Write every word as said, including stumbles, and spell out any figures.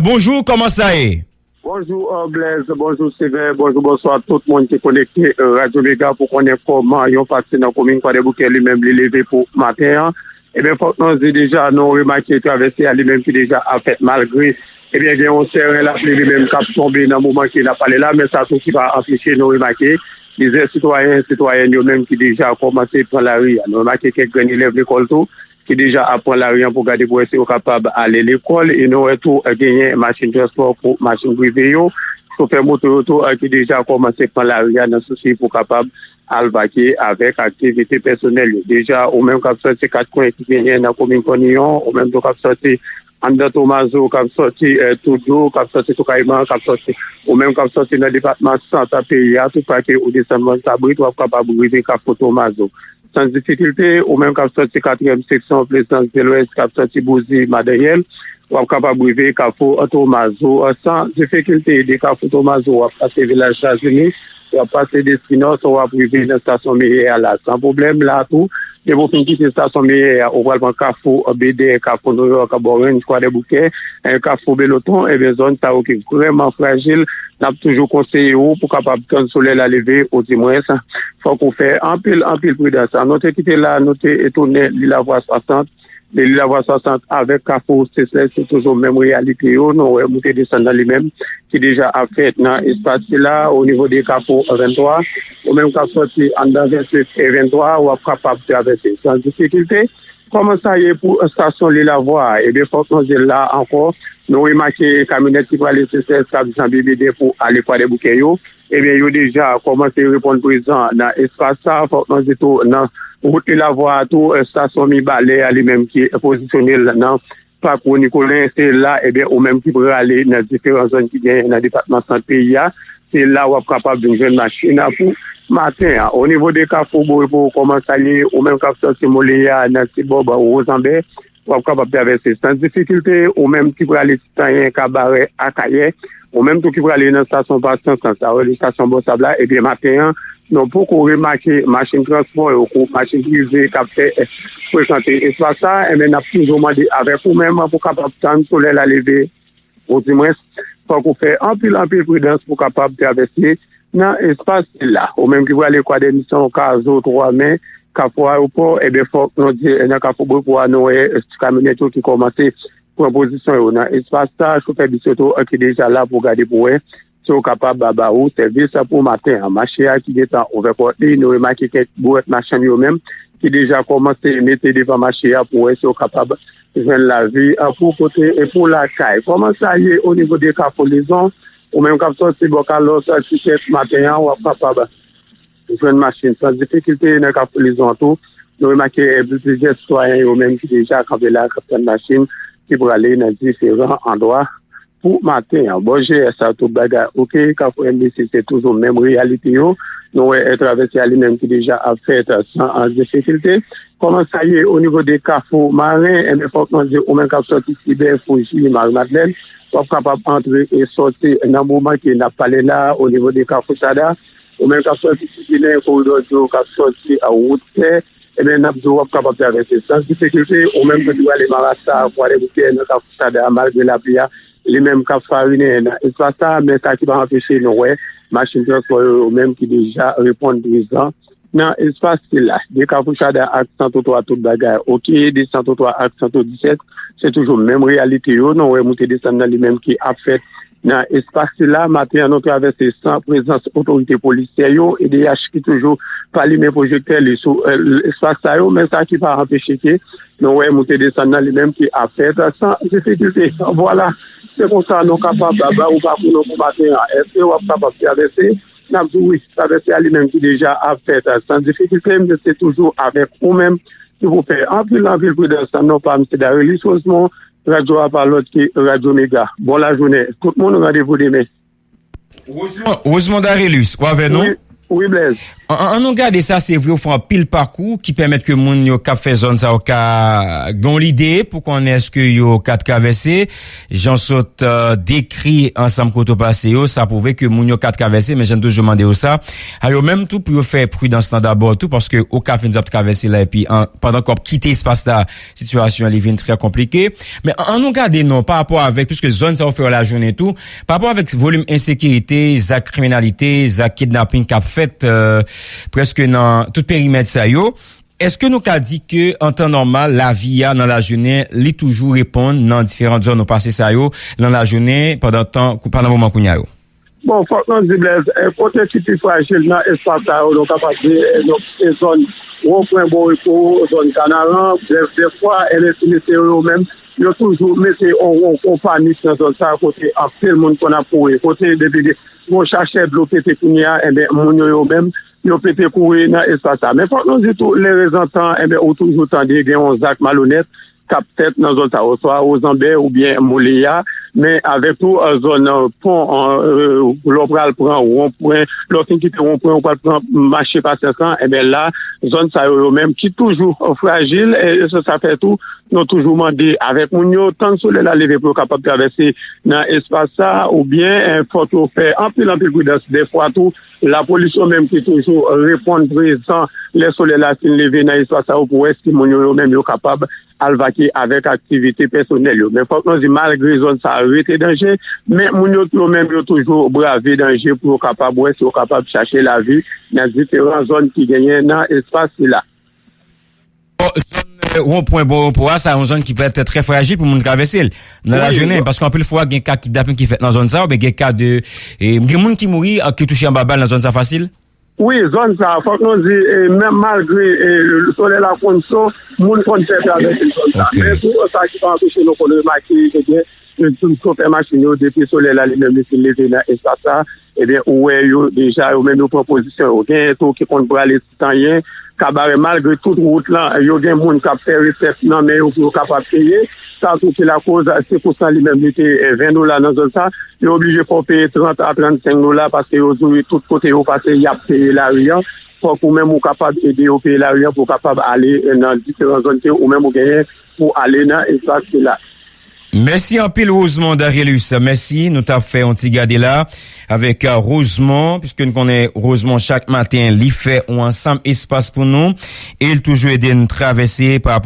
Bonjou, kòman sa ye? Bonjou, euh, Blaise. Bonjou, Seven. Bonjou, bonswa tout moun ki konekte, euh, Radyo Mega pou konnen kòman yon pati nan komin Kwadèboukè li menm li leve pou maten an. Ebyen, fòk nou di deja, nou remake travèse a li menm ki deja ap fèt malgre, ebyen, gen yon seren lapli li menm k ap tonbe nan moman ke n ap pale la, men sa tou ki pa anpeche nou remake plizyè sitwayen, sitwayèn yo menm ki deja kòmanse pran lari a. Nou remake kèk grenn elèv lekòl tou ki deja ap pran lari an pou gade pou wè si yo kapab ale lekòl. E nou wè tou, eh, genyen machin transpò pou machin prive yo, chofè moto yo tou, eh, ki deja kòmanse pran lari a nan sousi pou kapab al vakye avèk aktivite pèsonèl yo. Deja, ou menm k ap sòti kat kwen ki genyen nan komin Kòniyon, ou menm tou k ap sòti anndan Tomazo, k ap sòti, eh, Toudou, k ap sòti Toukayiman, k ap sòti, ou menm k ap sòti nan depatman sant peyi a, tout pa ke ou desann Mòn Kabrit, w ap kapab rive Kafou Tomazo. San difikilte, ou menm k ap sòti katriyèm seksyon Plezans de Lwès, k ap sòti Bouzi Madanyèl, w ap kapab rive Kafou Tomazo, eh, san difikilte. De Kafou Tomazo, w ap pase Vilaj Lazini, w ap pase Destinòs, w ap rive nan estasyon Meyè a la san pwoblèm. La tou, depi w fin kite estasyon Meyè a, ou pral pran Kafou Bedè, Kafou Nouyòk, bò Ranch, Kwadèboukè, eh, Kafou Beloton, ebyen, zòn sa yo ki vrèman frajil, n ap toujou konseye w pou kapab tann solèy la leve, odimwens, fòk ou fè anpil, anpil pridans. Nou te kite la, nou te tounen Lilavwa swasant. De Lilavwa swasant avèk Kafou Sesèl, se toujou menm reyalite yo. Nou wè moute desann nan li menm ki deja ap fèt nan espas sila, o nivo de Kafou venntwa. Ou menm k ap sòti anndan vennsis e venntwa, w ap kapab travèse san difikilte. Kòman sa ye pou estasyon Lilavwa a? Ebyen, fòk nou di la ankò, nou remake kamyonèt ki prale Sesèl k ap janbe Bedè pou ale Kwadèboukè yo. Ebyen, yo deja kòmanse reponn prezan nan espas sa a. Fòk nou di tou, nan wout Lilavwa a tou, estasyon Mibalè a li menm ki pozisyone l nan Pako Nikolen, se la, ebyen, ou menm ki prale nan diferan zòn ki genyen nan depatman sant peyi a, se la w ap kapab vin jwenn machin nan pou maten an. O nivo de Kafou Borepo, kòman sa ye, ou menm k ap sòti Moliya nan ti bòb Wozanbè, w ap kapab travèse san difikilte, ou menm ki prale Titanyen, Kabarè, Akayè, ou menm tou ki prale nan estasyon Pasyans, sa vle di estasyon Bòsab la, ebyen, maten an, nou poko remake machin transpò yo, kou machin prive k ap fè, eh, frekante espas sa, ebyen, n ap toujou mande avèk ou menm pou kapab tann solèy la leve, odimwens, fòk ou fè anpil, anpil pridans pou kapab travèse nan espas sila. Ou menm ki prale Kwadèmisyon, Kazo, Twa Men, Kafou Ayewopò, ebyen, fòk nou di, nan Kafou Borepo a, nou wè, eh, ti kamyonèt yo ki kòmanse pran pozisyon yo nan espas sa, chofè bis yo tou, eh, ki deja la pou gade pou wè si yo kapab ba, ba ou sèvis pou maten an. Mache a ki gentan ouvè pòt li, nou remake kèk bouwèt machann yo menm ki deja kòmanse mete devan mache a pou wè si yo kapab jwenn lavi, eh, pou pote e pou lakay. Kòman sa ye o nivo de Kafou Lizon? Ou menm k ap sòti bò Kalòs, eh, Tikèt maten an, w ap kapab jwenn machin san difikilte nan Kafou Lizon an tou. Nou remake, eh, plizyè sitwayen yo menm ki deja kanpe la, k ap tann machin ki prale nan diferan andwa pou maten an. Bò G S a, tout bagay oke. Kafou M D C, se toujou menm reyalite yo. Nou wè, eh, travèse a li menm ki deja ap fèt, eh, san, eh, difikilte. Kòman sa ye o nivo de Kafou Maren? Ebyen, fòk nou di, ou menm k ap sòti Sibè, Fouji, Mari Madlèn, w ap kapab antre e sòti nan moman ke n ap pale la o nivo de Kafou Chada. Ou menm k ap sòti Sibinen, koridò Djo, k ap sòti, eh, wout Tè, ebyen, n ap di w ap kapab travèse san difikilte. Ou menm ki prale Marasa, Kwadèboukè, nan Kafou Chada, malgre lapli a, li menm k ap farinen nan espas sa, men sa ki pa anpeche nou wè machin transpò yo, yo menm ki deja reponn prezan nan espas sila. De Kafou Chada ak Santo twa, tout bagay oke. De Santo twa ak Santo disèt, se toujou menm reyalite yo. Nou wè moute desann nan li menm ki ap fèt nan espas sila. Maten an, nou travèse san prezans otorite polisyè yo, E D H ki toujou pa limen pwojektè li sou, eh, espas sa yo, men sa ki pa anpeche ke nou wè moute desann nan li menm ki ap fèt san difikilte. Vwala, se konsa nou kapab ba ou pakou nou pou maten an. Èske w ap kapab travèse? N ap di wi, travèse a li menm ki deja ap fèt san difikilte, men se toujou avèk ou menm ki pou fè anpil, anpil pridans. Non pa m se Darilis Rosemond, radyo a pa lòt ke Radyo Mega. Bon lajounen tout moun, randevou demen. Rosemond, Rosemond Darilis, ou avè nou? Wi, wi, Blaise. An, an, an nou gade sa, se vre, ou fè anpil pakou ki pèmèt ke moun yo k ap fè zòn sa yo ka gen yon lide pou konnen èske yo ka travèse. Jan w sot, euh, dekri ansanm kote w pase yo, sa pwouve ke moun yo ka travèse, men jan n toujou mande yo sa, a yo menm tou pou yo fè pridans lan dabò tou, paske ou ka fin di w ap travèse la, epi an, pandan ke w ap kite espas la, sitiyasyon an li vin trè konplike. Men an, an nou gade non, pa rapò avèk, piske zòn sa yo fè yo lajounen tou, pa rapò avèk volim ensekirite, zak kriminalite, zak kidnaping k ap fèt, euh, prèske nan tout perimèt sa yo, èske nou ka di ke an tan nòmal, lavi a nan lajounen, li toujou reponn nan diferan zòn ou pase sa yo, nan lajounen, pandan tan, pandan moman kounye a yo? Bon, fòk nou di, Blèz, eh, kote ki pi frajil nan espas sa yo, nou kapab di, eh, nou, se zòn Wonpwen, Bò Repo, zòn Kanaran, Blèz, dèfwa, eh, mesye yo menm, yo toujou mete on, on, on panik nan zòn sa, kote anpil moun konn ap kouri. Kote depi gen yon chachè dlo pete kounye a, enben, moun yo, yo menm, yo pete kouri nan espas sa. Men fòk nou di tou, lerezantan, enben, ou toujou tande gen yon zak malonèt k ap fèt nan zòn sa, oswa Ozanbè oubyen Moleya, men avèk tou, euh, zòn, euh, pon, euh, lè w pral pran wonpwen, lè w fin kite wonpwen, ou pral pran mache Pasyans lan, enben la, zòn sa yo, yo menm ki toujou, euh, frajil, e, e se sa fè tou, nou toujou mande avèk moun yo, tann solèy la leve pou yo kapab travèse nan espas sa, oubyen, eh, fòk yo fè anpil, anpil pridans. Dèfwa tou, lapolis yo menm ki toujou reponn prezan lè solèy la fin leve nan espas sa yo pou wè si moun yo, yo menm yo kapab al vakye avèk aktivite pèsonèl yo. Men fòk nou di, malgre zòn sa rete danje, men moun yo, yo menm yo toujou brave danje pou yo kapab wè si yo kapab chache lavi nan diferan zòn ki genyen nan espas sila. Bon, zòn, euh, wonpwen Bò Repo a, sa yon zòn ki pètèt trè frajil pou moun travèse l nan lajounen, paske anpil fwa gen ka kidnaping ki fèt nan zòn sa, oubyen gen ka de, e, gen moun ki mouri, a, ki touche anba bal nan zòn sa fasil. Wi, zòn sa, fòk nou di, e, menm malgre, e, solèy la konn cho, moun konn fè travèse zòn sa. Men tou, sa ki pa anpeche nou konn remake, ebyen, e, tout chofè machin yo, depi solèy la li menm li fin leve nan espas sa, ebyen, ou wè yo deja, yo menm yo pran pozisyon yo. Gen tou ki konn prale ti tanyen, kabarè, malgre tout wout lan, yo gen moun k ap fè resèt nan men yo pou yo kapab peye. Sa tou ki lakoz, se pou sa li menm li te, eh, ven dola nan zòn sa. Yo oblije fè w peye trant a trannsenk dola paske yo di w tout kote yo pase, y ap peye lari an. Fòk ou menm ou kapab ede yo peye lari an pou w kapab ale, eh, nan diferan zòn ke ou menm ou genyen pou ale nan espas sila. Mèsi anpil, Rosemond Darielus. Mèsi, nou t ap fè yon ti gade la avèk, euh, Rosemond, piske n konnen Rosemond chak maten, li fè yon ansanm espas pou nou e l toujou ede n travèse pa rapò